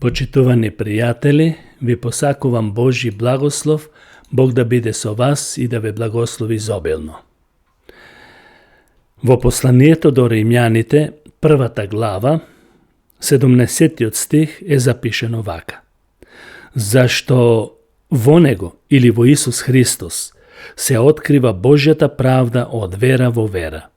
Почитувани пријатели, ви посакувам Божји благослов, Бог да биде со вас и да ве благослови изобилно. Во посланието до Римјаните, 1 глава, 17 стих е запишено вака. Зашто во Него или во Исус Христос се открива Божјата правда од вера во вера,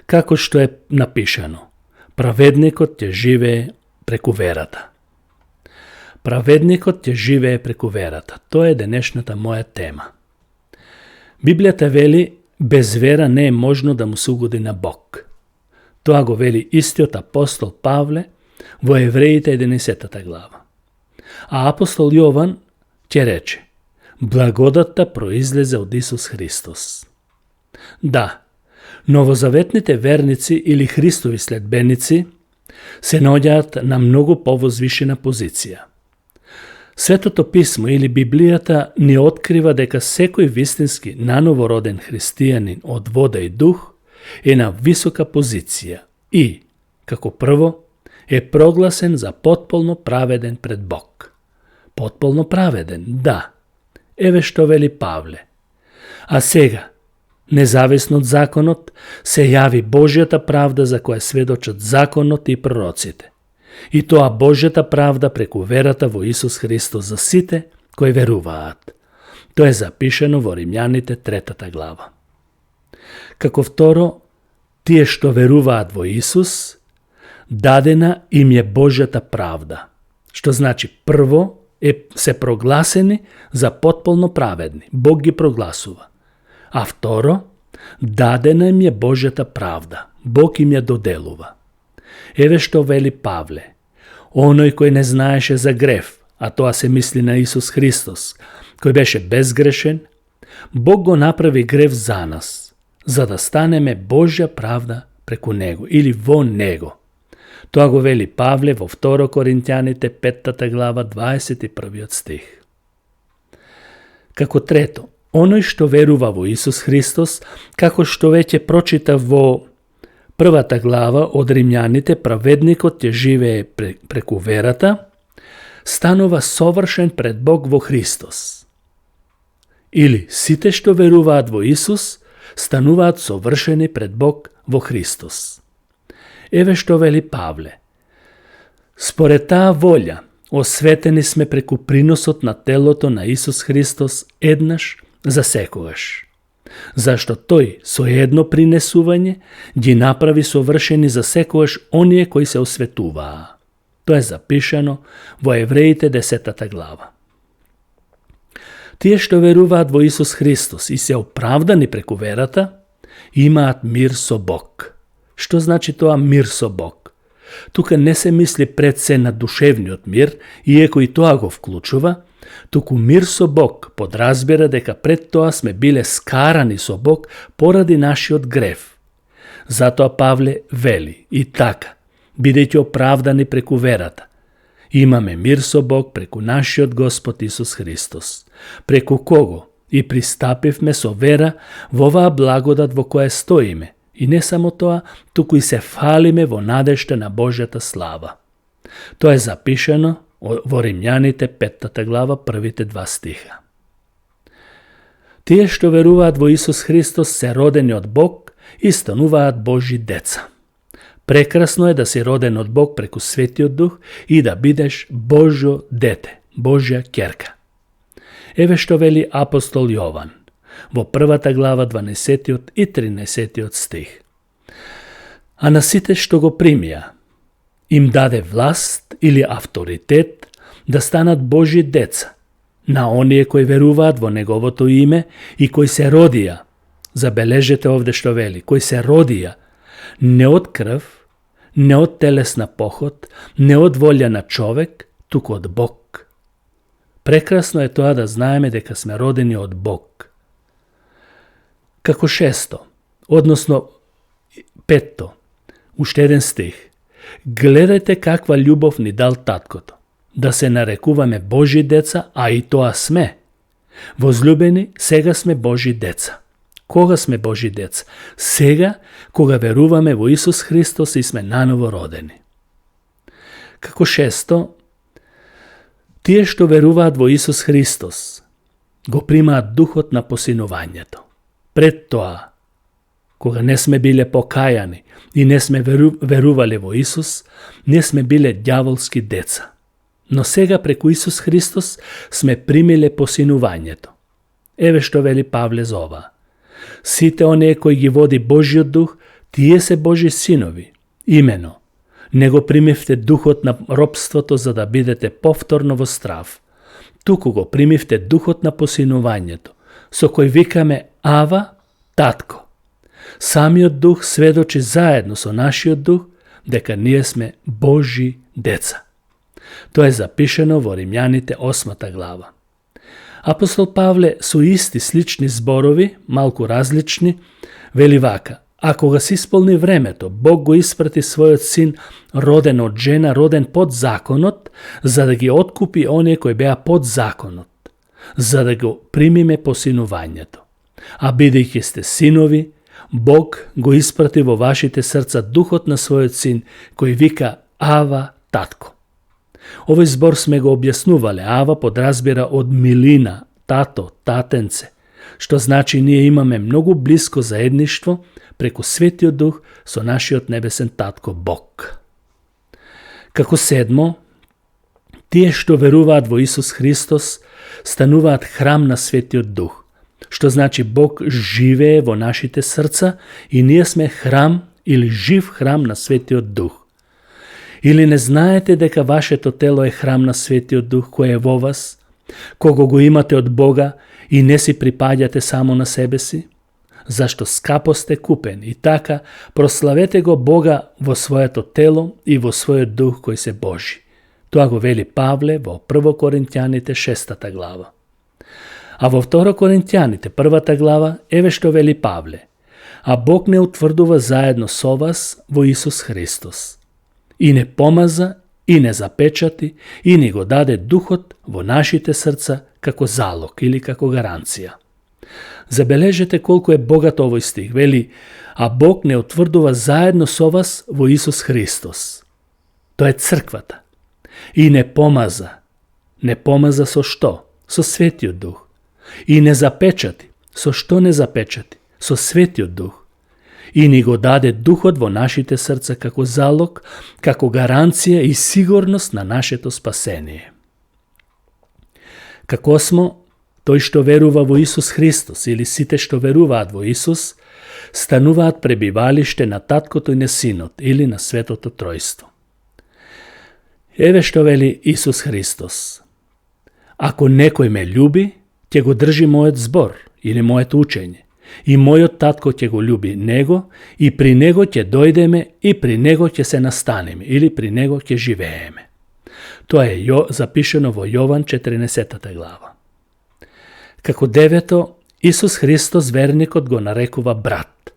како што е напишано, праведникот ќе живее преку верата. Праведникот ќе живее преку верата. Тоа е денешната моја тема. Библијата вели, без вера не е можно да му се угоди на Бог. Тоа го вели истиот апостол Павле во Евреите 11 глава. А апостол Јован ќе рече, благодатта произлезе од Исус Христос. Да, новозаветните верници или Христови следбеници се наоѓаат на многу повозвишена позиција. Светото писмо или Библијата ни открива дека секој вистински нановороден христијанин од вода и дух е на висока позиција и, како прво, е прогласен за потполно праведен пред Бог. Потполно праведен, да. Еве што вели Павле. А сега, независно од законот, се јави Божјата правда за која сведочат законот и пророците. И тоа Божјата правда преку верата во Исус Христос за сите кои веруваат. Тоа е запишено во Римјаните 3 глава. Како второ, тие што веруваат во Исус, дадена им е Божјата правда, што значи прво се прогласени за потполно праведни. Бог ги прогласува. А второ, дадена им е Божјата правда. Бог им ја доделува. Еве што вели Павле. Оној кој не знаеше за грев, а тоа се мисли на Исус Христос, кој беше безгрешен, Бог го направи грев за нас, за да станеме Божја правда преку Него или во Него. Тоа го вели Павле во 2 Коринтјаните 5 глава 21 стих. Како трето, оној што верува во Исус Христос, како што веќе прочитав во 1 глава од Римјаните, праведникот ќе живее преку верата, станува совршен пред Бог во Христос. Или сите што веруваат во Исус, стануваат совршени пред Бог во Христос. Еве што вели Павле. Според таа волја, осветени сме преку приносот на телото на Исус Христос еднаш за секогаш. Зашто тој со едно принесување ги направи совршени за секогаш оние кои се осветуваа. Тоа е запишано во Евреите 10 глава. Тие што веруваат во Исус Христос и се оправдани преку верата, имаат мир со Бог. Што значи тоа мир со Бог? Тука не се мисли пред се на душевниот мир, иако и тоа го вклучува, туку мир со Бог подразбира дека пред тоа сме биле скарани со Бог поради нашиот грев. Затоа Павле вели и така, бидејќи оправдани преку верата, имаме мир со Бог преку нашиот Господ Исус Христос, преку кого и пристапивме со вера во оваа благодат во која стоиме, и не само тоа, туку и се фалиме во надежта на Божјата слава. Тоа е запишано во Римјаните 5 глава првите 2 стиха. Тие што веруваат во Исус Христос се родени од Бог и стануваат Божји деца. Прекрасно е да си роден од Бог преку Светиот Дух и да бидеш Божјо дете, Божја ќерка. Еве што вели апостол Јован во 1 глава 12 и 13 стих. А на сите што го примија, им даде власт или авторитет да станат Божји деца, на оние кои веруваат во Неговото име и кои се родија. Забележете овде што вели, кои се родија не од крв, не од телесна поход, не од волја на човек, туку од Бог. Прекрасно е тоа да знаеме дека сме родени од Бог. Како шесто, односно петто, уште еден стих. Гледајте каква љубов ни дал таткото, да се нарекуваме Божји деца, а и тоа сме. Возлюбени, сега сме Божји деца. Кога сме Божји деца? Сега, кога веруваме во Исус Христос и сме наново родени. Како шесто, Тие што веруваат во Исус Христос, го примаат духот на посинувањето. Пред тоа, кога не сме биле покајани и не сме верувале во Исус, не сме биле ѓаволски деца. Но сега преку Исус Христос сме примиле посинувањето. Еве што вели Павле за ова. Сите оние кои ги води Божиот дух, тие се Божи синови. Имено, не го примивте духот на робството за да бидете повторно во страв, туку го примивте духот на посинувањето, со кој викаме Ава, Татко. Самиот дух сведочи заедно со нашиот дух дека ние сме Божи деца. Тоа е запишено во Римјаните 8 глава. Апостол Павле со исти слични зборови, малку различни, вели вака: а кога се исполни времето, Бог го испрати својот син, роден од жена, роден под законот, за да ги откупи оние кои беа под законот, за да го примиме посинувањето. А бидејќи сте синови, Бог го испрати во вашите срца духот на својот син, кој вика Ава, Татко. Овој збор сме го објаснувале. Ава подразбира од милина, тато, татенце, што значи ние имаме многу блиско заедништво преку Светиот Дух со нашиот небесен Татко Бог. Како седмо, тие што веруваат во Исус Христос стануваат храм на Светиот Дух, што значи Бог живее во нашите срца и ние сме храм или жив храм на Светиот Дух. Или не знаете дека вашето тело е храм на Светиот Дух кој е во вас, кого го имате од Бога и не си припаѓате само на себе си? Зашто скапо сте купени и така прославете го Бога во своето тело и во својот дух кој се Божи. Тоа го вели Павле во 1 Коринтјаните 6 глава. А во 2 Коринтјаните 1 глава еве што вели Павле: а Бог не утврдува заедно со вас во Исус Христос. И не помаза, и не запечати, и ни го даде духот во нашите срца како залог или како гаранција. Забележете колку е богат овој стих. Вели, а Бог не утврдува заедно со вас во Исус Христос. Тоа е црквата. И не помаза. Не помаза со што? Со Светиот Дух. И не запечати. Со што не запечати? Со Светиот Дух. И ни го даде духот во нашите срца како залог, како гаранција и сигурност на нашето спасение. Како смо, тој што верува во Исус Христос или сите што веруваат во Исус, стануваат пребивалиште на Таткото и на Синот или на Светото Тројство. Еве што вели Исус Христос: ако некој ме љуби, ќе го држи мојот збор или моето учење. И мојот Татко ќе го љуби него и при него ќе дојдеме и при него ќе се настанеме или при него ќе живееме. Тоа е запишено во Јован 14 глава. Како девето, Исус Христос верникот го нарекува брат.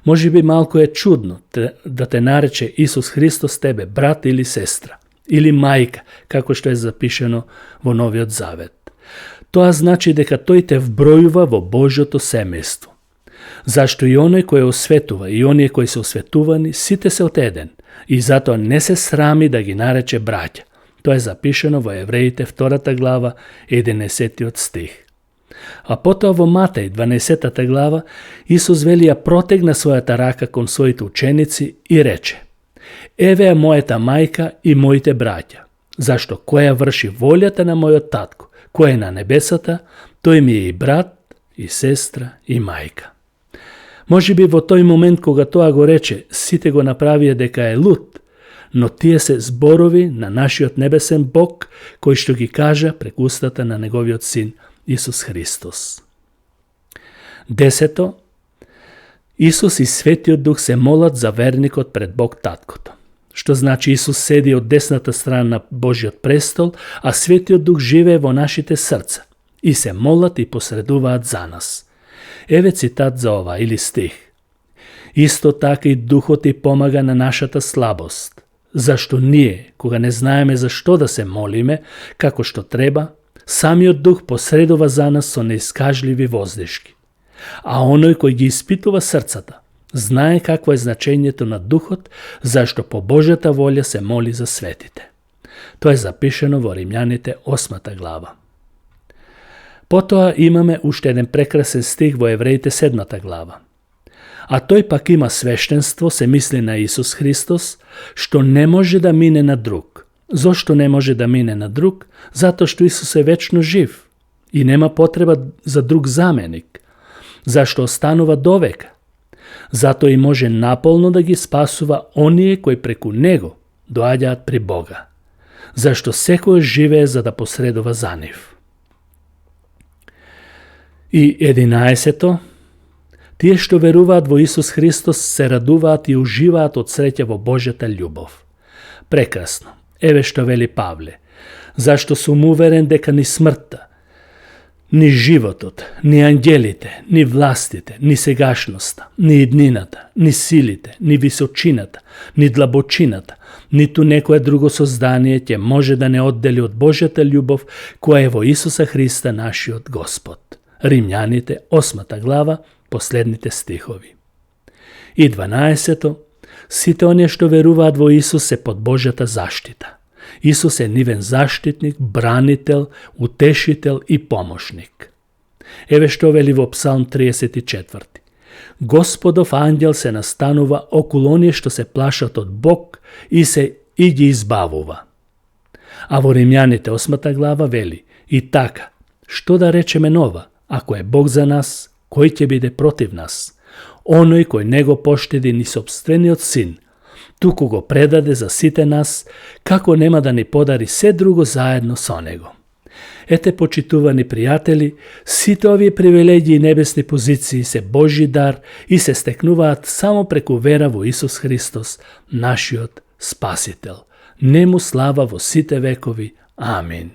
Може би малку е чудно да те нарече Исус Христос тебе брат или сестра, или мајка, како што е запишено во Новиот Завет. Тоа значи дека тој те вбројува во Божјото семејство. Зашто и оној кој осветува и оние кои се осветувани, сите се од еден, и затоа не се срами да ги нарече браќа. Тоа е запишено во Евреите 2 глава 11 стих. А потоа во Матеј 12 глава Исус вели ја протегна својата рака кон своите ученици и рече: еве е мојата мајка и моите браќа, зашто кој ја врши волјата на мојот Татко, кој е на небесата, тој ми е и брат, и сестра, и мајка. Може би во тој момент кога тоа го рече, сите го направија дека е луд, но тие се зборови на нашиот небесен Бог, кој што ги кажа преку устата на неговиот син Исус Христос. 10. Исус и Светиот Дух се молат за верникот пред Бог Таткото. Што значи Исус седи од десната страна на Божиот престол, а Светиот Дух живее во нашите срца и се молат и посредуваат за нас. Еве цитат за ова или стих. Исто така и Духот и помага на нашата слабост, зашто ние, кога не знаеме за што да се молиме, како што треба, самиот Дух посредува за нас со неискажливи воздишки. А оној кој ги испитува срцата, знае какво е значењето на Духот, зашто по Божјата волја се моли за светите. Тоа е запишено во Римјаните 8 глава. Потоа имаме уште еден прекрасен стих во Евреите 7 глава. А тој пак има свештенство, се мисли на Исус Христос, што не може да мине на друг. Зошто не може да мине на друг? Затоа што Исус е вечно жив и нема потреба за друг заменик. Зашто останува довека. Затоа и може наполно да ги спасува оние кои преку Него доаѓаат при Бога. Зашто секој живее за да посредува за нив. И 11. Тие што веруваат во Исус Христос се радуваат и уживаат од среќа во Божјата љубов. Прекрасно. Еве што вели Павле. Зашто сум уверен дека ни смртта, ни животот, ни ангелите, ни властите, ни сегашноста, ни иднината, ни силите, ни височината, ни длабочината, ниту некое друго создание ќе може да не оддели од Божјата љубов која е во Исуса Христа нашиот Господ. Римјаните 8 глава, последните стихови. И 12. Сите оние што веруваат во Исус се под Божјата заштита. Исус е нивен заштитник, бранител, утешител и помошник. Еве што вели во Псалм 34. Господов ангел се настанува околу оние што се плашат од Бог и ги избавува. А во Римјаните 8 глава вели: и така, што да речеме нова? Ако е Бог за нас, кој ќе биде против нас? Оној кој не го поштеди ни сопствениот син, туку го предаде за сите нас, како нема да ни подари се друго заедно со него. Ете, почитувани пријатели, сите овие привилегии и небесни позиции се Божји дар и се стекнуваат само преку вера во Исус Христос, нашиот Спасител. Нему слава во сите векови. Амин.